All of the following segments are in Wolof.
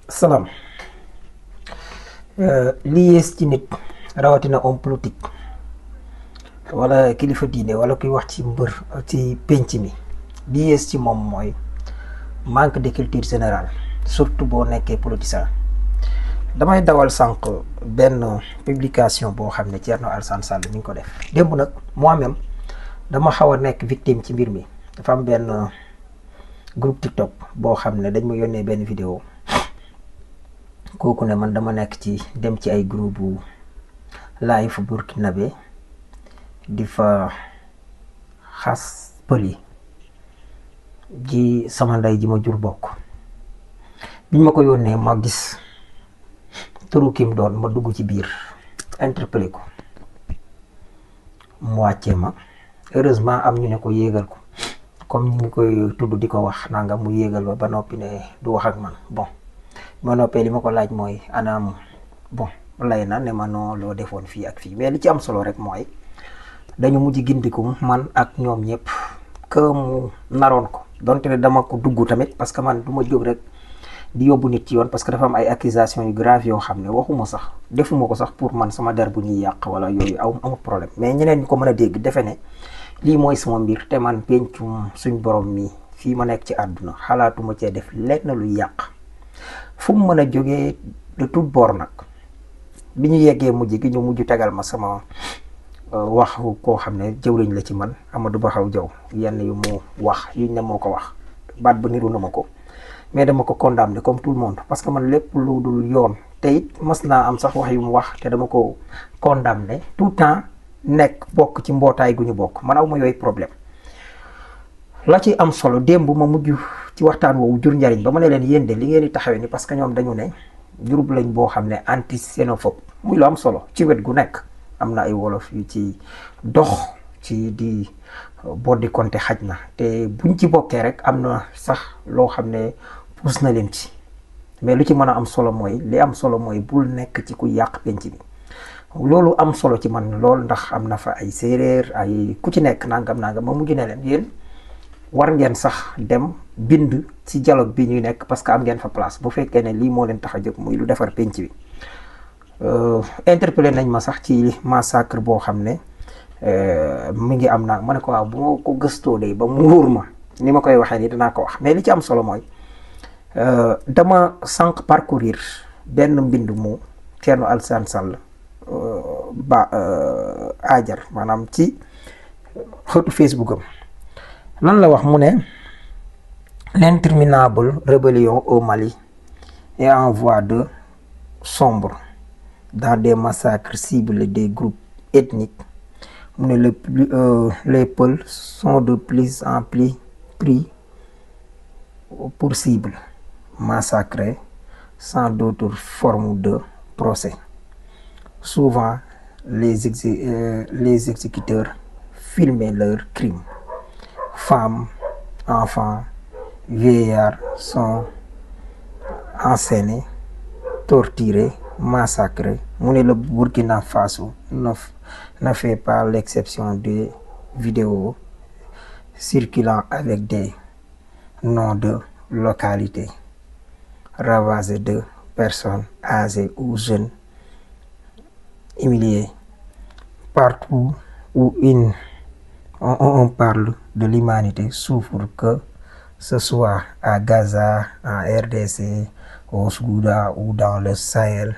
salaam li yées ci nit rawatina homme politique wala kilifa diine wala kuy wax ci mbër ci penc mi li yées ci moom mooy manque de culture générale surtout boo nekkee politicien. damay dawal sànq benn publication boo xam ne Thierno Alassane Sall mi ngi ko def démb nag moi-même dama xaw a nekk victime ci mbir mi. dafa am benn groupe TikTok boo xam ne dañ ma yónnee benn vidéo kooku ne man dama nekk ci dem ci ay groupe bu live burkinabé di fa xas pël yi ji sama ndey ji ma jur bokk. biñ ma ko yónnee ma gis turu kim doon ma dugg ci biir interpellé ko mu wàccee ma heureusement am ñu ne ko yéegal ko comme ñu ngi koy tudd di ko wax nanga mu yéegal ba noppi ne du wax ak man bon ma noppee li ma ko laaj mooy anam bon lay na ne ma noo loo defoon fii ak fii mais li ci am solo rek mooy dañu mujj gindikum man ak ñoom ñëpp que mu naroon ko donte ne dama ko dugg tamit parce que man du ma jóg rek di yóbbu nit ci yoon parce que dafa am ay accusations yu grave yoo xam ne waxuma sax defuma ko sax pour man sama der bu ñuy yàq wala yooyu amul problème mais ñeneen ñu ko mën a dégg defe ne lii mooy sama mbir te man pencum suñ borom mi fii ma nekk ci àdduna xalaatuma cee def lenn lu yàq fu mu mën a jógee de tout bord nag bi ñu yeggee mujj gi ñu mujj tegal ma sama wax koo xam ne jëwriñ la ci man Amadou Baxaw Jaw yenn yu mu wax yuñ ne moo ko wax baat ba niru na ma ko mais dama ko condamné comme tout le monde parce que man lépp lu dul yoon te it mas naa am sax wax yu mu wax te dama ko condamné tout le temps nekk bokk ci mbootaay gu ñu bokk man aw ma yooyu problème. la ci am solo démb ma mujj ci waxtaan woowu jur njariñ ba ma ne leen yéen de li ngeen di taxawee ni parce que ñoom dañu ne groupe lañ boo xam ne anti xénophobe muy lu am solo ci wet gu nekk am na ay wolof yu ci dox ci di boddi konte xaj na te buñ ci bokkee rek am na sax loo xam ne puus na leen ci mais lu ci mën a am solo mooy li am solo mooy bul nekk ci ku yàq penc bi loolu am solo ci man lool ndax am na fa ay séeréer ay ku ci nekk nangam ma mujj ne leen yéen war ngeen sax dem bind ci dialogue bi ñuy nekk parce que am ngeen fa place bu fekkee ne lii moo leen tax a jóg muy lu defar penc bi. interpellé nañ ma sax ci massacre boo xam ne mi ngi am naa ma ne ko waaw bu ma ko gëstoo de ba mu wóor ma ni ma koy waxee ni dinaa ko wax mais li ci am solo mooy dama sànq parcourir benn mbind mu Thierno Alassane Sall ajar maanaam ci xëtu Facebook am lan la wax mu ne l'interminable rébellion au Mali est en voie de sombre dans des massacres ciblent des groupes ethniques mu ne les Peuls sont de plus en plus pris pour cible massacrés sans d'autres formes de procès. Souvent les exécuteurs filmaient leurs crimes. Femmes, enfants, vieillards sont enseignés, torturés, massacrés. mu ne le Burkina Faso ne fait pas l'exception des vidéos circulant avec des noms de localités ravagées de personnes âgées ou jeunes humiliées. Partout où on parle de l'humanité souffre, que ce soit à Gaza, en RDC, au Soudan ou dans le Sahel.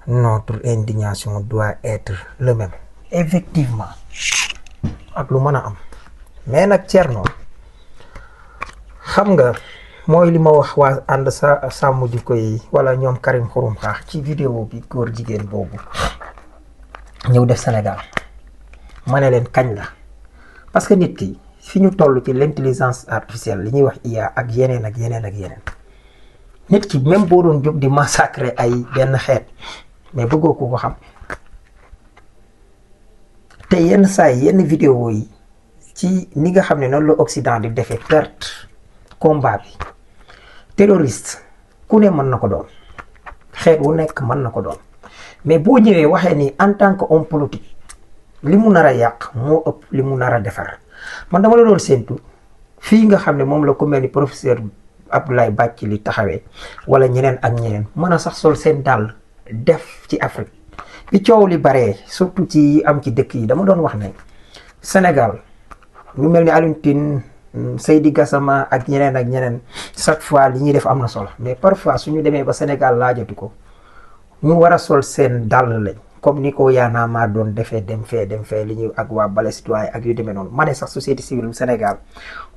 Notre indignation doit être le même. Effectivement ak lu mën a am mais nag Thierno xam nga mooy li ma wax waa ànd sa sàmm jikko yi wala ñoom Karim Xurum Xaax ci vidéo bi góor jigéen boobu ñëw def Sénégal ma ne leen kañ la parce que nit ki fi ñu toll ci l'intelligence artificielle li ñuy wax IA ak yeneen ak yeneen ak yeneen nit ki même boo doon jóg di massacrer ay benn xeet mais bëggoo ko xam te yenn saa yi yenn vidéo yi ci ni nga xam ne noonu la Occident di defee perte combat bi terroriste ku ne mën na ko doon xeet wu nekk mën na ko doon mais boo ñëwee waxee ni en tant que homme politique li mu nar a yàq moo ëpp li mu nar a defar man dama la doon séentu fii nga xam ne moom la ku mel ni professeur Abdoulaye Bathily taxawee wala ñeneen ak ñeneen mën a sax sol seen dàll def ci Afrique bi coow li baree surtout ci am ci dëkk yi dama doon wax ne Sénégal ñu mel ni Alioune Tine Seydi Gassama ak ñeneen chaque fois li ñuy def am na solo mais parfois suñu demee ba Sénégal laajatu ko ñu war a sol seen dàll lañ comme ni ko yaanaa maa doon defee dem fee li ñuy ak waa Balai Citoyen ak yu demee noonu ma ne sax société civile bu Sénégal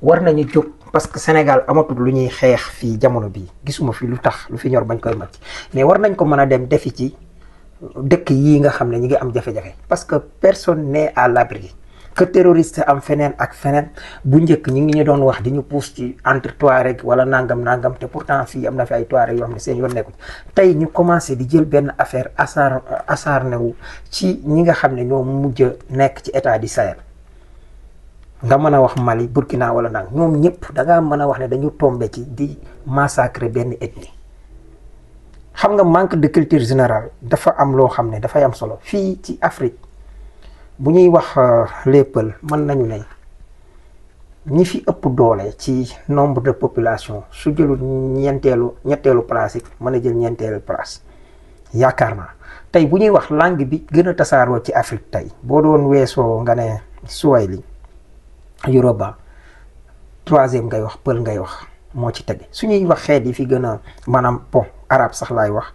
war nañu jóg parce que Sénégal amatul lu ñuy xeex fii jamono bii gisuma fi lu tax lu fi ñor bañ koy màcc mais war nañ ko mën a dem defi ci dëkk yii nga xam ne ñi ngi am jafe-jafe parce que personne n'est à l'abri que terroriste am feneen ak feneen bu njëkk ñi ngi ñu doon wax di ñu pousse ci entre Touareg wala nangam te pourtant fii am na fi ay Touareg yoo xam ne seen yoon nekku tey ñu commencé di jël benn affaire acharné wu ci ñi nga xam ne ñoo mujj nekk ci état du Sahel nga mën a wax Mali Burkina wala nang ñoom ñëpp da ngaa mën a wax ne dañu tombé ci di massacrer benn ethnie xam nga manque de culture générale dafa am loo xam ne dafay am solo fii ci Afrique bu ñuy wax les Peuls mën nañu ne ñi fi ëpp doole ci nombre de population su jëlul ñetteelu place it mën a jël ñeenteelu place yaakaar naa tey bu ñuy wax langue bi gën a tasaaroo ci Afrique tey boo doon weesoo nga ne Swahili Yoruba troisième ngay wax Pël ngay wax moo ci tege su ñuy wax xeet yi fi gën a maanaam arabe sax laay wax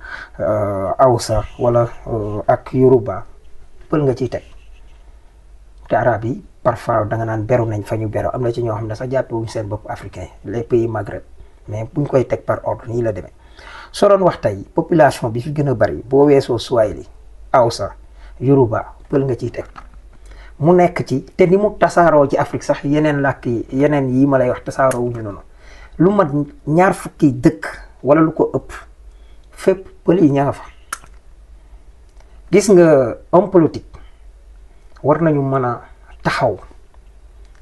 Hausa wala ak Yoruba Pël nga ciy teg te arabe yi parfois da nga naan beru nañ fa ñu beru am na ci ñoo xam ne sax jàppewuñ seen bopp africain les pays Maghreb mais buñ koy teg par ordre nii la demee soo doon wax tey population bi fi gën a bari boo weesoo Swahili Hausa Yoruba Pël nga ciy teg mu nekk ci te ni mu tasaaroo ci Afrique sax yeneen làkk yi yeneen yi ma lay wax tasaaroo wuñu noonu lu mat 20 dëkk wala lu ko ëpp fépp Pël yi ña nga fa gis nga homme politique war nañu mën a taxaw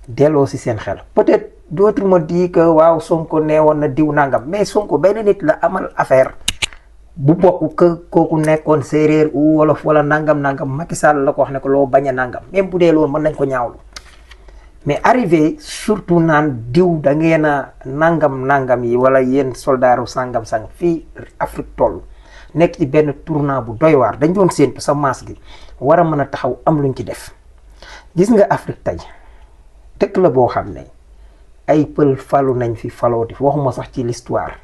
delloo si seen xel peut-être d'autres me disent que waaw Sonko neewoon na diw nangam mais Sonko benn nit la amal affaire bu bokk que kooku nekkoon séeréer ou wolof wala nangam Macky Sall la ko wax ne ko loo bañ a nangam même bu dee loolu mën nañ ko ñaawlu mais arrivé surtout naan diw da ngeen a nangam yi wala yéen soldaaru sangam fii Afrique toll nekk ci benn tournant bu doy waar dañ doon séentu sa maas gi war a mën a taxaw am luñ ci def gis nga Afrique tey dëkk la boo xam ne ay Pël falu nañ fi falooti waxuma sax ci l'histoire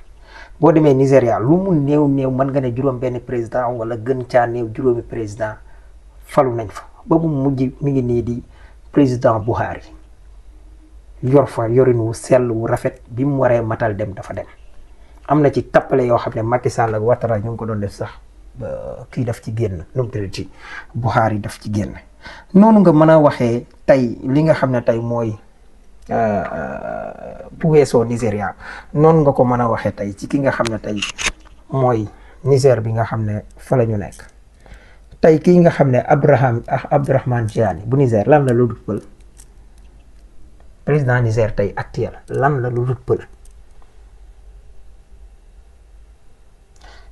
boo demee Nigéria lu mu néew mën nga ne juróom benn président wala gën caa néew juróomi président falu nañ fa ba mu mujj mi ngi nii di président Buhari yor fa yorin wu sell wu rafet bi mu waree matal dem dafa dem am na ci tappale yoo xam ne Macky Sall ak Ouattara ñu ngi ko doon def sax kii daf ci génn nu mu tëddee Buhari daf ci génn noonu nga mën a waxee tey li nga xam ne tey mooy bu weesoo Nigéria noonu nga ko mën a waxee tey ci ki nga xam ne tey mooy Niger bi nga xam ne fa la ñu nekk tey kii nga xam ne Abdourahmane Tiani bu Niger lan la lu dul Pël président Niger tey actuel lan la lu dul Pël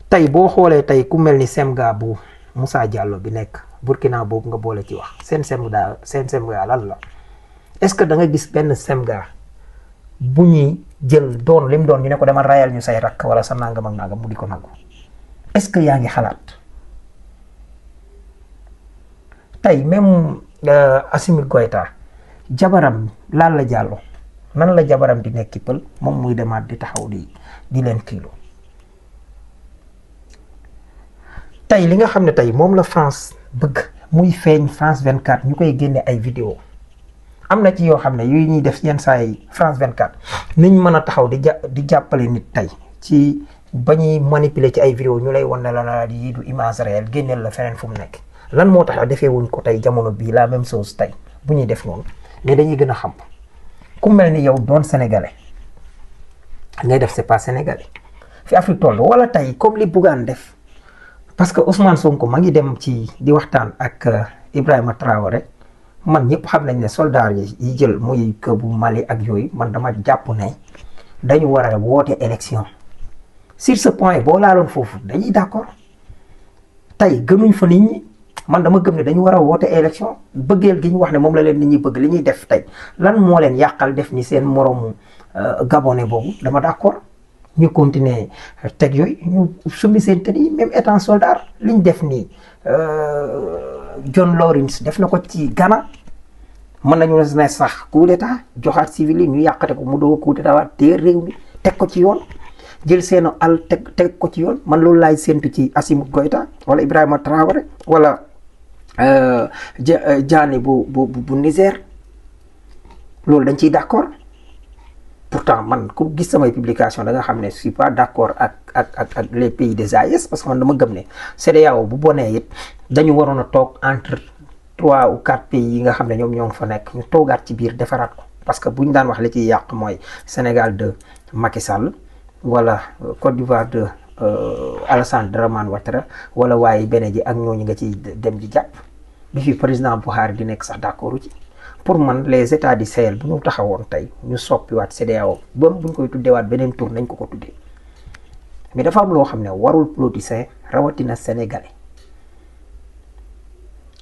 tey boo xoolee tey ku mel ni Semga bu Moussa Diallo bi nekk Burkina boobu nga boole ci wax seen Semga lan la est-ce que da nga gis benn Semga bu ñuy jël doon lim doon ñu ne ko dama rayal ñu say rakk wala sa nangam ak nangam mu di ko nangu est-ce que yaa ngi xalaat tey même Assimi Goïta jabaram Lalla Diallo nan la jabaram di nekki Pël moom muy demaat di taxaw di leen kiilo tey li nga xam ne tey moom la France bëgg muy feeñ France 24 ñu koy génne ay vidéo am na ci yoo xam ne yooyu ñuy def yenn saa yi France 24 niñ mën a taxaw di jàppale nit tey ci ba ñuy manipuler ci ay vidéo ñu lay wan ne la yi du image réelle génneel la feneen fu mu nekk lan moo tax defee wuñ ko tey jamono bii la même chose tey bu ñuy def noonu mais dañuy gën a xam ku mel ni yow doon sénégalais ngay def c'est pas sénégalais fi Afrique toll wala tey comme li Bougane def parce que Ousmane Sonko ma ngi dem ci di waxtaan ak Ibrahima Traoré man ñëpp xam nañ ne soldats yi jël muy que bu Mali ak yooyu man dama jàpp ne dañu war a woote élection sur ce point boo laaloon foofu dañuy d'accord tey gënuñ fa nit ñi man dama gëm ne dañu war a woote élection bëggeel gi ñu wax ne moom la leen nit ñi bëgg li ñuy def tey lan moo leen yàqal def ni seen moromu gabonais boobu dama d'accord ñu continuer teg yooyu ñu summi seen tën yi même étant soldat liñ def nii John Lawrence def na ko ci Ghana. mën nañu ne sax coup d'état joxaat civil yi ñu yàqate ko mu doog coup d'état waat téye réew mi teg ko ci yoon jël seen al teg ko ci yoon man loolu laay séntu ci Assimi Goïta wala Ibrahima Traoré wala Diané bu Niger loolu dañ ciy d'accord pourtant man ku gis samay publication da nga xam ne je suis pas d'accord ak les pays des AES parce que man dama gëm ne CEDEAO bu bonee it dañu waroon a toog entre 3 ou 4 pays yi nga xam ne ñoom ñoo ngi fa nekk ñu toogaat ci biir defaraat ko parce que buñ daan wax li ciy yàq mooy Sénégal de Macky Sall wala Côte d'Ivoire de Alassane Dramane Ouattara wala waaye beneen ji ak ñooñu nga ciy dem di jàpp bi fi président Buhari di nekk sax d'accord ci pour man les états du Sahel bu ñu taxawoon tey ñu soppiwaat CEDEAO ba buñ koy tuddeewaat beneen tour nañ ko tuddee mais dafa am loo xam ne warul politicien rawatina sénégalais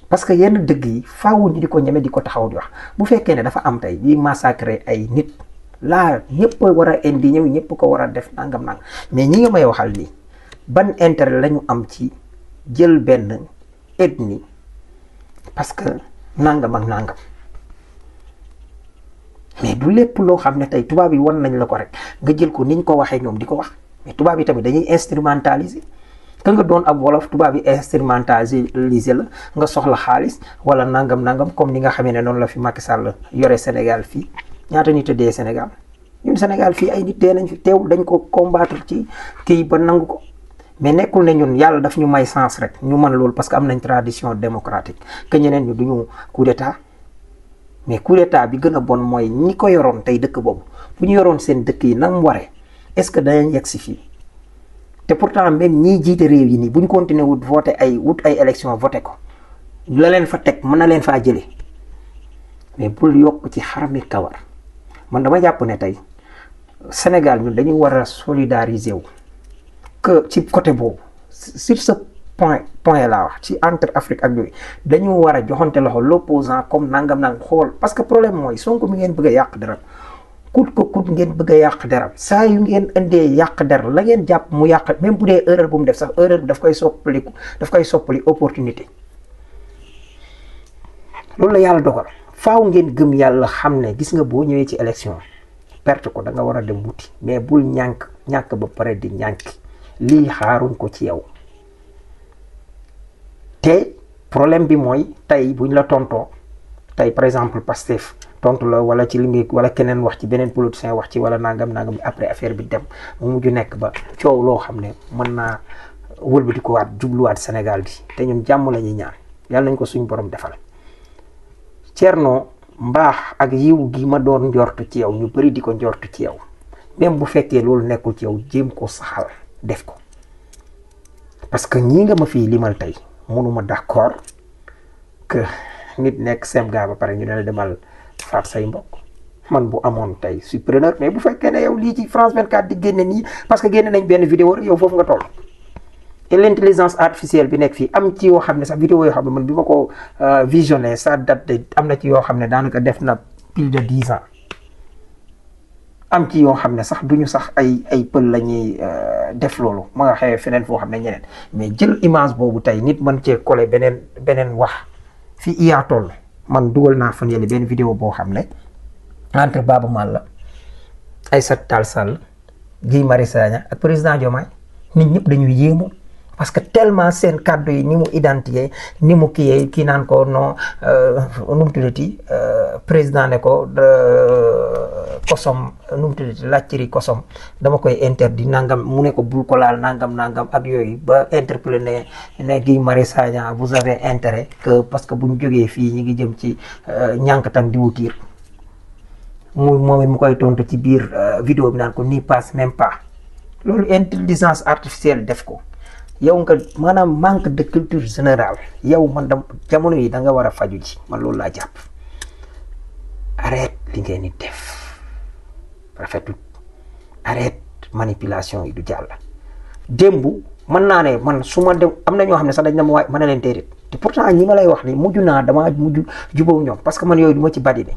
parce que yenn dëgg yi faawu ñu di ko ñeme di ko taxaw di wax bu fekkee ne dafa am tey di massacrer ay nit laa ñëpp war a indi ñëw ñëpp ko war a def nangam mais ñi nga may waxal nii ban intérêt la ñu am ci jël benn ethnie parce que nangam ak nangam mais du lépp loo xam ne tey tubaab yi wan nañ la ko rek nga jël ko niñ ko waxee ñoom di ko wax mais tubaab yi tamit dañuy instrumentaliser ka nga doon ab wolof tubaab yi instrumentaliser la nga soxla xaalis wala nangam comme ni nga xamee ne noonu la fi Macky Sall yore Sénégal fii ñaata nit a dee Sénégal ñun Sénégal fii ay nit dee nañ fi teewul dañ ko combattre ci kii ba nangu ko mais nekkul ne ñun yàlla daf ñu may sens rek ñu mën loolu parce que am nañ tradition démocratique que ñeneen ñu duñu coup d'état mais coup d'état bi gën a bon mooy ñi ko yoroon tey dëkk boobu bu ñu yoroon seen dëkk yi nam waree est-ce que danañ yegg si fii te pourtant même ñiy jiite réew yi nii bu ñu continuer wut ay élection voté ko la leen fa teg mën na leen faa jëlee mais bul yokk ci xarami kawar man dama jàpp ne tey Sénégal ñun dañu war a solidariser wu que ci côté boobu sur ce point laa wax ci entre Afrique ak yooyu dañu war a joxante loxo l'opposant comme nangam xool parce que problème mooy Sonko mi ngeen bëgg a yàq dara kut ngeen bëgg a yàq deram saa yu ngeen indee yàq der la ngeen jàpp mu yàq même bu dee erreur bu mu def sax erreur bi daf koy soppali opportunité loolu la yàlla dogal faaw ngeen gëm yàlla xam ne gis nga boo ñëwee ci élection perte ko da nga war a dem wuti mais bul ñàkk ba pare di ñànk lii xaaruñ ko ci yow te problème bi mooy tey buñ la tontoo tey par exemple Pastef tontu la wala ci li nga wala keneen wax ci beneen politicien wax ci wala nangam après affaire bi dem mu mujj nekk ba coow loo xam ne mën naa wëlbati ko waat jubluwaat Sénégal gi te ñun jàmm la ñuy ñaan yàlla nañ ko suñ borom defal Thierno mbaax ak yiw gi ma doon njortu ci yow ñu bari di ko njortu ci yow même bu fekkee loolu nekkul ci yow jéem ko saxal def ko parce que ñii nga ma fii limal tey mënuma d'accord que nit nekk semga ba pare ñu ne la demal faat say mbokk man bu amoon tey suis preneur mais bu fekkee ne yow lii ci France 24 di génne nii parce que génne nañ benn vidéo rek yow foofu nga toll et l'intelligence artificielle bi nekk fii am ci yoo xam ne sax vidéo yoo xam ne man bi ma ko visionné ça date de am na ci yoo xam ne daanaka def na plus de 10 ans am ci yoo xam ne sax duñu sax ay pël la ñuy def loolu ma nga xewee feneen foo xam ne ñeneen mais jël image boobu tey nit mën cee coller beneen wax fii iyaa toll man dugal naa fan yële benn vidéo boo xam ne entre Baaba Maal la Aïssata Tall Sall Guy Marius Sagna ak président Diomaye nit ñëpp dañuy yéemu parce que tellement seen kàddu yi ni mu identifié ni mu kii naan ko non nu mu tuddati président ne ko kosom nu mu tuddati laajtiri kosom dama koy interdit nangam mu ne ko bul ko laal nangam ak yooyu ba interpellé ne Guy Marius Sagna vous avez intérêt que parce que bu ñu jógee fii ñi ngi jëm ci ñànkatan di wutir moom mu koy tontu ci biir vidéo bi naan ko n'y passe même pas loolu intelligence artificielle def ko yow nga maanaam manque de culture générale yow man da jamono yi da nga war a faju ji man loolu laa jàpp arrête li ngeen di def rafetul arrête manipulation yi du jàll démb mën naa ne man su ma dem am na ñoo xam ne sax dañ na ma waay mën na leen déedéet te pourtant ñi ma lay wax ni mujj naa damaa mujj jubóo ñoom parce que man yooyu du ma ci badine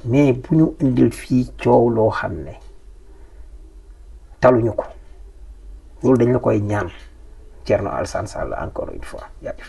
mais bu ñu indil fii coow loo xam ne taluñu ko loolu dañ la koy ñaan Thierno Alassane Sall encore une fois jaajëf